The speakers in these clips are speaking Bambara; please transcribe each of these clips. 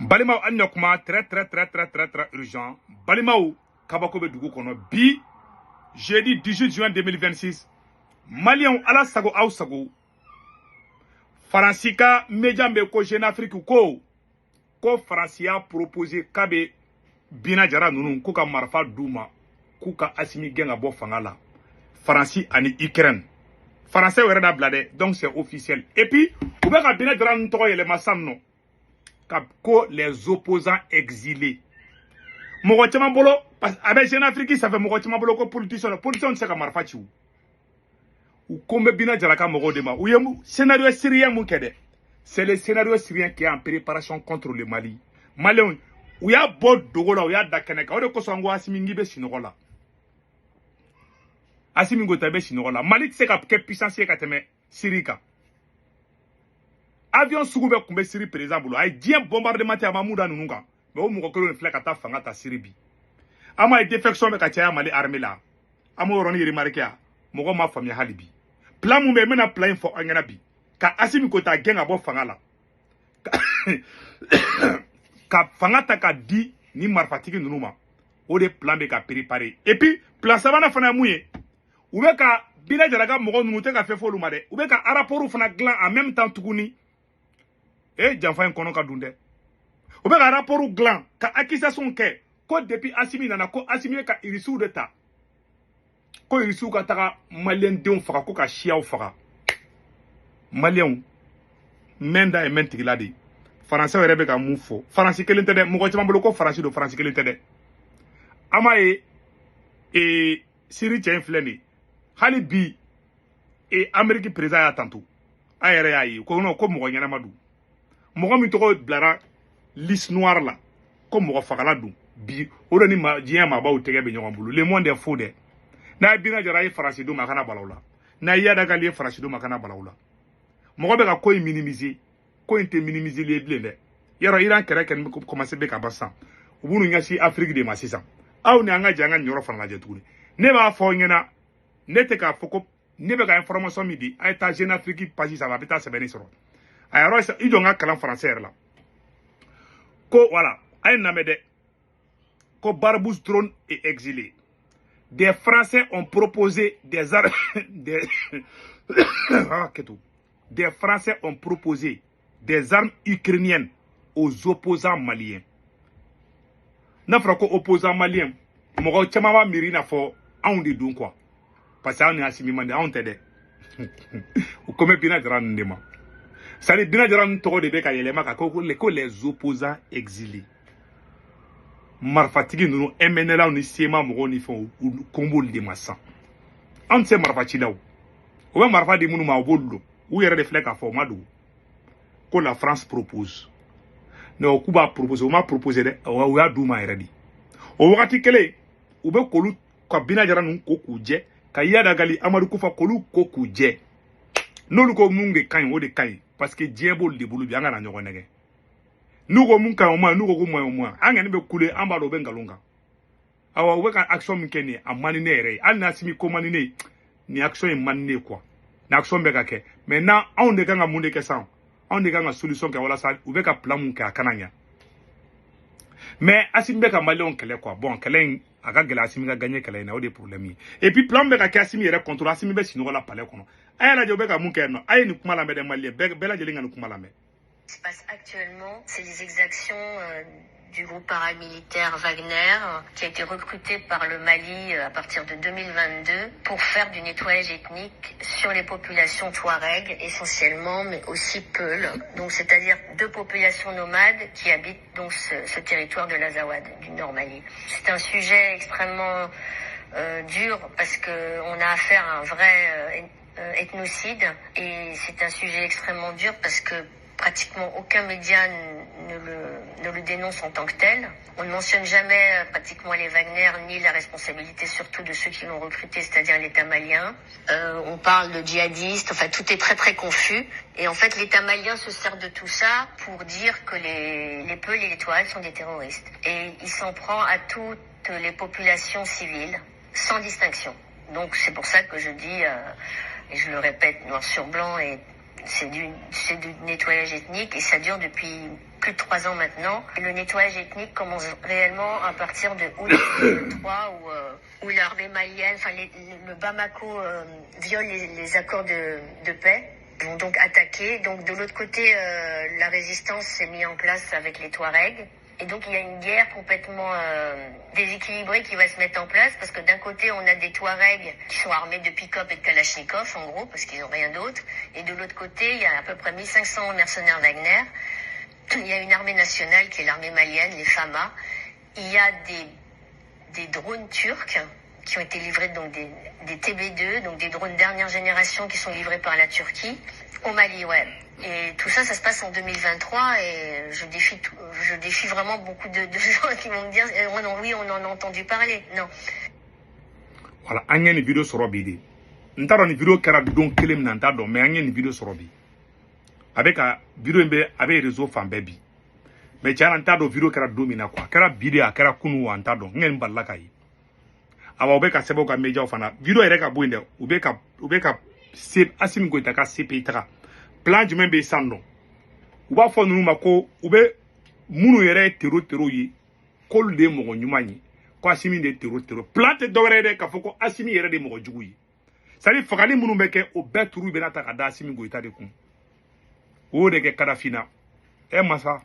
Balimaw, an ɲɛ kuma très très très très très très urgent. Balimaw, kabako bɛ dugu kɔnɔ bi, jeudi 18 juin 2026. Maliyɛnw, Ala sago aw sago, Faransi ka média bɛ ko Jeune Afrique ko Faransi y'a proposé k'a bɛ Bina Jara ninnu k'u ka marifa d'u ma, k'u ka Asimi gɛn ka bɔ fanga la. Faransi ani Ukraine, Faransɛ yɛrɛ da bila dɛ. Donc c'est officiel. Et puis u bɛ ka Bina Jara ninnu tɔgɔ yɛlɛma sisan nɔ ka ko les opposants exilés. Mɔgɔ caman bolo, a bɛ Jeune Afrique sanfɛ, mɔgɔ caman bolo ko politicien, politicien tɛ se ka marifa ci. U ko n bɛ Bina Jara ka mɔgɔw de ma. U ye scénario syrien mun kɛ dɛ, c'est le scénario syrien qui est en préparation contre le Mali. Maliyɛnw, u y'a bɔ dogo la, u y'a da kɛnɛ kan. O de kosɔn n ko Asimi, k'i bɛ sunɔgɔ la. Asimi Goïta bɛ sunɔgɔ la. Mali tɛ se ka kɛ puissance ye ka tɛmɛ Syrie kan. Avion sugu bɛɛ tun bɛ Syrie président bolo, a ye diɲɛ bombardement tɛ, a ma mun da ninnu kan. Mais o mɔgɔ kelen de filɛ ka taa fanga ta Syrie bi. An m'a ye, défection bɛ ka caya Mali armée la. An m'o yɔrɔnin remarqué yan, mɔgɔ ma faamuya hali bi. Plan mun bɛ yen, n bɛna plan in fɔ an ɲɛna bi, ka Asimi Goïta gɛn ka bɔ fanga la, ka fanga ta ka di ni marifatigi ninnu ma, o de plan bɛ ka préparer. Et puis plan sabanan fana ye mun ye? U bɛ ka Bina Jara ka mɔgɔ ninnu, tɛ ka fɛn fɔ olu ma dɛ, u bɛ ka rapport fana dilan en même temps tuguni. E, janfa in kɔnɔ ka dun dɛ. U bɛ ka rapport dilan ka accusation kɛ ko depuis Asimi nana, ko Asimi ye ka Irisiw de ta, ko Irisiw ka taga maliyɛndenw faga, ko ka siyaw faga. Maliyɛnw, mɛn da ye mɛn tigila de. Faransɛw yɛrɛ bɛ ka mun fɔ? Faransi kelen tɛ dɛ. Mɔgɔ caman bolo ko Faransi don, Faransi kelen tɛ dɛ. An m'a ye, Siri cɛ in filɛ nin ye hali bi, Amérique président y'a tanto. An yɛrɛ y'a ye ko non, ko mɔgɔ ɲɛnama don, mɔgɔ min tɔgɔ bilara liste noire la, ko mɔgɔ fagala don bi, o de ni ma diɲɛ maabaw tɛgɛ bɛ ɲɔgɔn bolo. Le monde est faux dɛ. N'a ye Bina Jara ye Faransi don ma, a kana bala o la. N'a ye Iyad Ag Ghali ye Faransi don ma, a kana bala o la. Mɔgɔ bɛ ka ko in minimiser, ko in tɛ minimiser ye bilen dɛ. Yarɔ, Iran kɛlɛ kɛ ni commencé bɛ ka ban sisan, u b'u ɲɛsin Afrique de ma sisan. Aw ni an ka jɛ an ka nin yɔrɔ fana lajɛ tuguni. Ne b'a fɔ aw ɲɛna, ne tɛ k'a fɔ ko ne bɛ ka information min di. A ye taa Jeune Afrique page sanfɛ, a bɛ taa sɛbɛnni sɔrɔ a yɔrɔ. I jɔ n ka kalan français yɛrɛ la ko voilà, a ye lamɛn dɛ, ko Barbouze drone est exilé. Des Français ont proposé des armes des ah, des Français ont proposé des armes ukrainiennes aux opposants maliens. N'a fɔra ko opposants maliens, mɔgɔ caman b'a miiri i n'a fɔ anw de don quoi, parce que anw ni Asimi man di. Anw tɛ dɛ, u ko bɛ Bina Jara ninnu de ma. C'est à dire Bina Jara ninnu tɔgɔ de bɛ ka yɛlɛma ka ko les opposants exilés. Marifatigi ninnu, MNLA ni CMA mɔgɔw ni fɛnw, u ko b'olu de ma sisan. Anw tɛ se marifa ci la o. U bɛ marifa di minnu ma, u b'olu dɔn. U yɛrɛ de filɛ k'a fɔ, o ma dogo, ko la France propose. Non, k'u b'a proposer, u ma proposer dɛ, u y'a d'u ma yɛrɛ de. O wagati kelen, u bɛ k'olu ka Bina Jara ninnu ko k'u jɛ, ka Iyad Ag Ghali, Amadu Kufa, k'olu ko k'u jɛ. N'olu ko mun de ka ɲi, o de ka ɲi, parce que diɲɛ b'olu de bolo bi. An kana ɲɔgɔn nɛgɛ. N'u ko mun ka ɲi, o ma ɲi. N'u ko ko mun ɲi, o ma ɲi. An kɔni bɛ kule, an b'a dɔn u bɛ nkalon kan. Awa, u bɛ ka action min kɛ nin ye, a man di ne yɛrɛ ye. Hali n'Asimi ko man di ne ye, nin action in man di ne ye quoi. Nin action bɛ ka kɛ maintenant, anw de kan ka mun de kɛ sisan? Anw de kan ka solution kɛ walasa u bɛ ka plan mun kɛ, a kana ɲa. Mais Asimi bɛ ka maliyɛnw kɛlɛ quoi. Bon, kɛlɛ in a ka gɛlɛn, Asimi ka gagner kɛlɛ in na, o de ye problème ye. Et puis plan bɛ ka kɛ Asimi yɛrɛ contre. Asimi bɛ sunɔgɔ la palais kɔnɔ. A y'a lajɛ, u bɛ ka mun kɛ yen nɔ. A ye nin kuma lamɛn dɛ, maliyɛn bɛɛ, bɛɛ lajɛlen ka nin kuma lamɛn. Ce qui se passe actuellement, c'est les exactions du groupe paramilitaire Wagner, qui a été recruté par le Mali à partir de 2022 pour faire du nettoyage ethnique sur les populations touareg essentiellement, mais aussi Peul. Donc c'est-à-dire deux populations nomades qui habitent donc ce territoire de l'Azawad, du Nord Mali. C'est un sujet extrêmement dur parce que on a affaire à un vrai ethnocide et c'est un sujet extrêmement dur parce que pratiquement aucun média ne le dénonce en tant que tel. On ne mentionne jamais pratiquement les Wagner ni la responsabilité surtout de ceux qui l'ont recruté, c'est-à-dire l'État malien. On parle de djihadistes, enfin tout est très très confus. Et en fait, l'État malien se sert de tout ça pour dire que les Peuls et les Touaregs sont des terroristes. Et il s'en prend à toutes les populations civiles, sans distinction. Donc c'est pour ça que je dis, et je le répète noir sur blanc, et c'est du nettoyage ethnique et ça dure depuis plus plus de 3 ans maintenant. Le nettoyage ethnique commence réellement à partir de août 2023 où l'armée malienne, enfin le Bamako viole les accords de paix. Ils vont donc attaquer. Donc de l'autre côté, la résistance s'est mise en place avec les Touaregs. Et donc il y a une guerre complètement déséquilibrée qui va se mettre en place parce que d'un côté on a des Touaregs qui sont armés de pick-up et de Kalachnikov en gros parce qu'ils n'ont rien d'autre. Et de l'autre côté il y a à peu près 1500 mercenaires Wagner. Il y a une armée nationale qui est l'armée malienne, les FAMA. Il y a des drones turcs qui ont été livrés, donc des TB2, donc des drones dernière génération qui sont livrés par la Turquie au Mali, ouais. Et tout ça, ça se passe en 2023 et je défie vraiment beaucoup de gens qui vont me dire oh non, oui, on en a entendu parler. Non. Voilà, an ye nin vidéo sɔrɔ bi de. N t'a dɔn nin vidéo kɛra don kelen min na, n t'a dɔn, mais an ye nin vidéo sɔrɔ bi. A bɛ ka vidéo in bɛ, a bɛ réseau fan bɛɛ bi. Mais tiɲɛ na, n t'a dɔn vidéo kɛra don min na quoi. A kɛra bi de, a kɛra kunun wa, n t'a dɔn. N kɔni balila ka ye. Awa, u bɛ ka sɛbɛn u ka médiaw fana. Vidéo yɛrɛ ka bɔ yen dɛ, u bɛ ka se Assimi Goïta ka CPI taga. Plan jumɛn bɛ yen sisan nɔ? U b'a fɔ ninnu ma ko u bɛ minnu yɛrɛ ye terro terro ye, k'olu de ye mɔgɔ ɲuman ye, ko Assimi de ye terro terro. Plan tɛ dɔwɛrɛ ye dɛ, k'a fɔ ko Assimi yɛrɛ de ye mɔgɔ jugu ye. C'est à dire fagali minnu bɛ kɛ, o bɛɛ turu bɛna ta ka da Assimi Goïta de kun. O y'o de kɛ Kadafi na. Ɛ masa,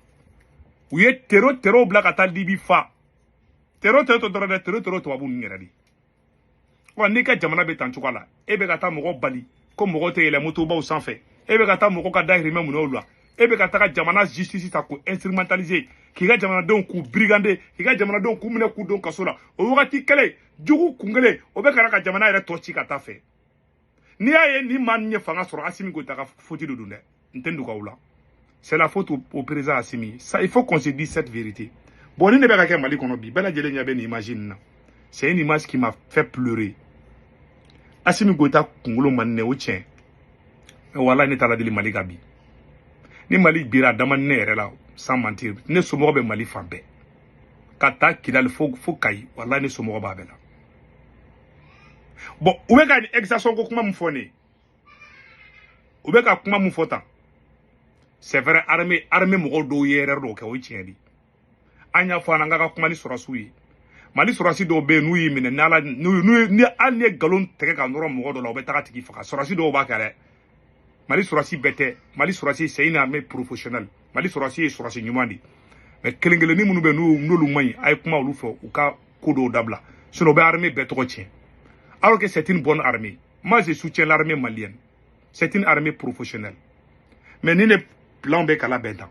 u ye terro terro bila ka taa Libi fa. Terro terro tɛ dɔrɔn dɛ, terro terro tubabu ninnu yɛrɛ de. Wa n'i ka jamana bɛ tan cogoya la, e bɛ ka taa mɔgɔ bali ko mɔgɔ tɛ yɛlɛ motobaw sanfɛ, e bɛ ka taa mɔgɔ ka dahirimɛ minɛ olu la, e bɛ ka taga jamana justice ta k'o instrumentaliser, k'i ka jamanadenw k'u brigander, k'i ka jamanadenw k'u minɛ k'u don kaso la, o wagati kelen jugu kun kelen o bɛ ka na ka jamana yɛrɛ tɔ ci ka taa fɛ. N'i y'a ye ni maa min ye fanga sɔrɔ, Assimi Goïta ka faute de don dɛ, n tɛ dogo aw la. C'est la faute au président Assimi. Ça, il faut qu'on se dise cette vérité. Bon, ni ne bɛ ka kɛ Mali kɔnɔ bi, bɛɛ lajɛlen ɲɛ bɛ nin image nin na. C'est une image qui m'a fait pleurer. Assimi Goïta kunkolo man nɛ, o tiɲɛ. Mais walahi, ne taara deli Mali ka bi. Ni Mali bira a dama ne yɛrɛ la, sans mentir, ne somɔgɔ bɛ Mali fan bɛɛ. Ka taa Kidali fo Kayi, walahi ne somɔgɔ b'a bɛɛ la. Bon, u bɛ ka nin exaction ko kuma min fɔ ne ye. U bɛ ka kuma min fɔ tan. C'est vrai, armée mɔgɔw dɔw ye erreur dɔw kɛ, o ye tiɲɛ de. An y'a fɔ an ka kuma ni sɔrɔsiw ye. Mali sɔrɔsi dɔw bɛ yen, n'u y'i minɛ, ni ala n'u ni hali ni ye nkalon tigɛ ka nɔrɔ mɔgɔ dɔ la, u bɛ taga tigi faga. Sɔrɔsi dɔw b'a kɛ dɛ. Mali sɔrɔsi bɛɛ tɛ. Mali sɔrɔsi, c'est une armée professionnelle. Mali sɔrɔsi ye sɔrɔsi ɲuman de. Mais kelen kelennin minnu bɛ yen, n'olu man ɲi, a ye kuma olu fɛ u ka ko dɔw dabila. Sinon u bɛ armée bɛɛ tɔgɔ tiɲɛ. Alors que c'est une bonne armée. Moi, je soutiens l'armée malienne. C'est une armée professionnelle. Mais ni ne plan bɛ ka labɛn tan.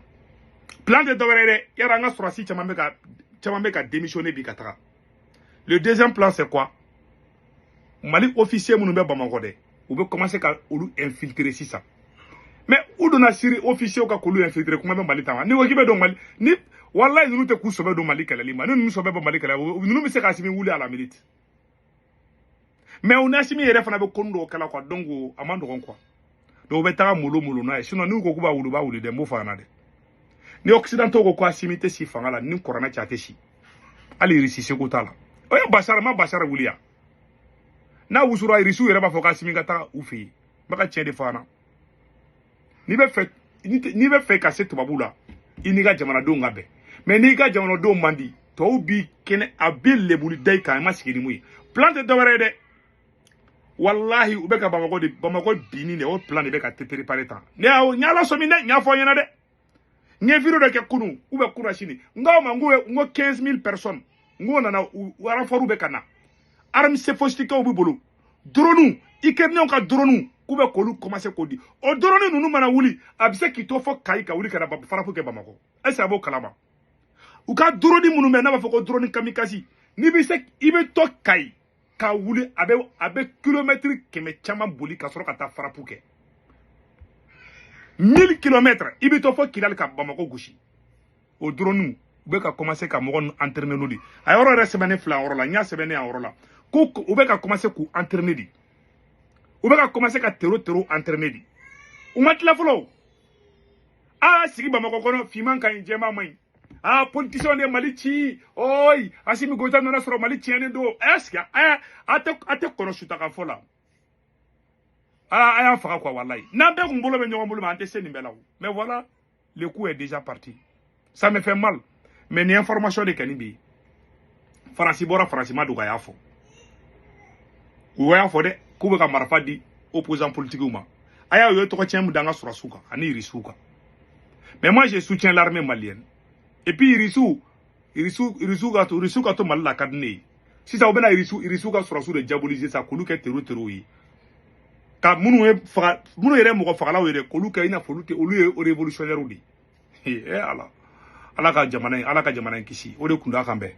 Plan tɛ dɔwɛrɛ ye dɛ. Yala an ka sɔrɔsi caman bɛ ka démissionner bi ka taga. Le deuxième plan, c'est quoi? Mali officier minnu bɛ Bamakɔ dɛ, u bɛ commencer ka olu infiltrer sisan. Mais u donna Syrie officier ka k'olu infiltrer, kuma bɛ Mali ta ma. Ni ko k'i bɛ don Mali ni, walahi ninnu tɛ k'u sɔbɛ don Mali kɛlɛli ma. Ni ninnu sɔbɛ bɔ Mali kɛlɛ, ninnu bɛ se ka Assimi wuli à la minute. Mais u ni Assimi yɛrɛ fana bɛ ko dɔw kɛla quoi, donc a man nɔgɔn quoi. Donc u bɛ taga mollo mollo n'a ye. Sinon n'u ko k'u b'a wuli, u b'a wuli dɛ, n b'o fɔ a ɲɛna dɛ. Ni occidentaux ko ko Assimi tɛ si fanga la, ni kuranɛ cɛ a tɛ si. Hali Irisi seko t'a la. O ye Bashar ma Bashar wuli yan. N'a wusura, Irisiw yɛrɛ b'a fɔ k'Assimi ka taga u fɛ yen. N bɛ ka tiɲɛ de fɔ a ɲɛna. N'i bɛ fɛ ka se tubabuw la, i n'i ka jamanadenw ka bɛn. Mais n'i ka jamanadenw man di, tɔw b'i kɛnɛ a bɛ lebuli da i kan, i ma sigi ni mun ye. Plan tɛ dɔwɛrɛ ye dɛ. Walahi, u bɛ ka Bamakɔ de, Bamakɔ binni de, o plan de bɛ ka préparer tan. Ne y'aw n y'ala sɔmi dɛ, n y'a fɔ aw ɲɛna dɛ. N ye vidéo dɔ kɛ kunun ou bien kunun sini. N k'aw ma n ko 15 000 personnes. N ko nana u renfort bɛ ka na. Armes sophistiquées b'u bolo. Drone, Ukrainiens ka drone k'u bɛ k'olu commencer k'o di. O drone ninnu mana wuli, a bɛ se k'i to fɔ Kayi ka wuli ka na frappe kɛ Bamakɔ. Est ce que a b'o kalama? U ka drone minnu bɛ yen n'a b'a fɔ ko drone kamikaze, n'i bɛ se i bɛ to Kayi ka wuli, a bɛ kilomɛtiri 100 caman boli ka sɔrɔ ka taa frappe kɛ. 1000 kilomètres, i bɛ to fɔ Kidali ka Bamakɔ gosi. O drone u bɛ ka commencer ka mɔgɔ ninnu entraîner n'o de. A yɔrɔ yɛrɛ sɛbɛnnen filɛ a yɔrɔ la, n y'a sɛbɛnnen a yɔrɔ la. Ko u bɛ ka commencer k'u entraîner de. U bɛ ka commencer ka terro terro entraîner de. U ma tila fɔlɔ. Aa, sigi Bamakɔ kɔnɔ, finman ka ɲi, jɛman man ɲi. Aa, politicien de Mali ci oyi, Assimi Goïta nana sɔrɔ Mali tiɲɛnen don. Est ce que a tɛ kɔnɔ sutaka fɔ la? Aa, a y'an faga quoi, walayi. N'an bɛɛ kun bolo bɛ ɲɔgɔn bolo ma, an tɛ se nin bɛɛ la o. Mais voilà, le coup est déjà parti. Ça me fait mal, mais ni information de kɔni bɛ yen. Faransi bɔra, Faransi ma dogo, a y'a fɔ, u y'a fɔ dɛ k'u bɛ ka marifa di opposant politiques ma. A y'a ye, u ye tɔgɔ tiɲɛ min da an ka sɔrɔsiw kan ani irisiw kan. Mais moi, je soutiens l'armée malienne. Et puis irisiw, irisiw ka to Mali la ka di ne ye. Sisan u bɛna irisiw ka sɔrɔsiw de diaboliser sa, k'olu kɛ terro ye, ka minnu ye faga, minnu yɛrɛ mɔgɔ fagalaw ye dɛ, k'olu kɛ i n'a fɔ olu tɛ, olu ye révolutionnaire de ye. Eh Ala, Ala ka jamana in, Ala ka jamana in kisi. O de kun da kan bɛɛ.